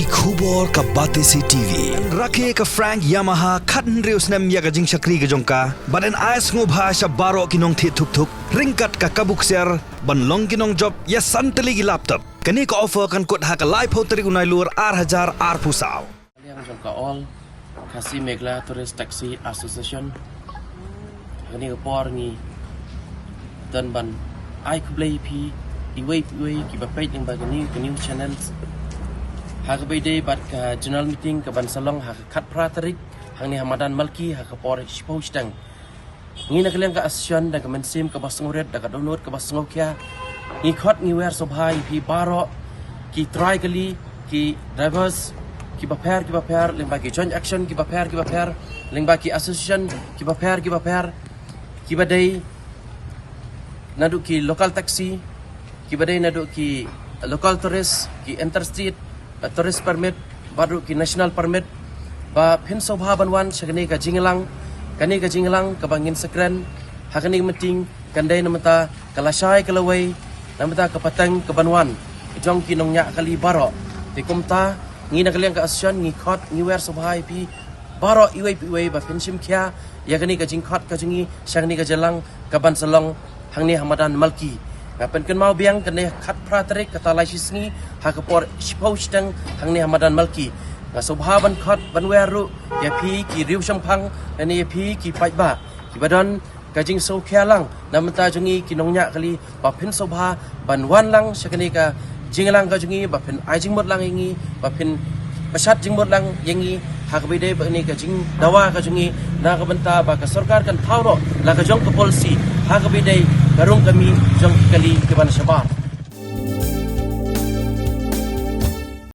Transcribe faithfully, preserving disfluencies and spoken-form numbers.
Ki khubor ka Batesi T V. Rakhe ka Frank Yamaha khathynriew snem ïa ka jingshakri ka jong ka bad yn ai sngewbha sha baroh ki nongthied thuk thuk ryngkat ka kabu ksiar ban long ki nongjop ïa san tylli ki laptop. Kane ka offer kan kut ha ka laiphew tarik u Nailur ar hajar arphew saw. Liang jong ka All Khasi Meghalaya Tourist Taxi Association. Kane ka por ngi don ban ai khublei phi iwei pa iwei kiba peit lyngba kane ka news channels. Ha kaba ïadei bad ka general meeting kaban sa long ha ka khatphra tarik hangne ha madan Malki ha ka por shiphew shiteng. Ngi na ka liang ka association da ka mynsiem kaba sngewrit, da ka dohnud kaba sngewkhia, ngi khot ngi wer sngewbha ïa phi baroh ki trai kali, ki drivers kiba pher kiba pher, lyngba ki joint action kiba pher kiba pher, lyngba ki association kiba pher kiba pher, kiba dei naduh ki local taxi, kiba dei naduh ki local tourist, ki interstate, eh, tourist permit, bad ruh ki national permit, ba phin sngewbha ban wan sha kane ka jingïalang, kane ka jingïalang kaba ngin sa kren ha kane ka meeting kan dei na bynta ka lashai ka lawei, na bynta ka pateng kaban wan jong ki nongñiah kali baroh. Te kumta ngi na ka liang ka association ngi khot ngi wer sngewbha ïa phi baroh iwei pa iwei ba phin shim khia ïa kane ka jingkhot ka jong ngi sha kane ka jingïalang kaban sa long hangne ha madan Malki. Nga pynkynmaw biang kane khatphra tarik kata lai shi sngi ha ka por shiphew shiteng hangne ha madan Malki. Nga sngewbha ban khot ban wer ruh ïa phi ki riew shemphang lane ïa phi ki paidbah kiba don ka jingsngewkhia lang na bynta jong ngi ki nongñiah kali ba phin sngewbha ban wan lang sha kane ka jingïalang ka jong ngi, ba phin ai jingmut lang ïa ngi, ba phin pynshad jingmut lang ïa ngi ha kaba ïadei bad kane ka jingdawa ka jong ngi na ka bynta ba ka sorkar kan thaw noh la ka jong ka policy ha kaba ïadei ka rung ka mih jong ki kali kiban shabar.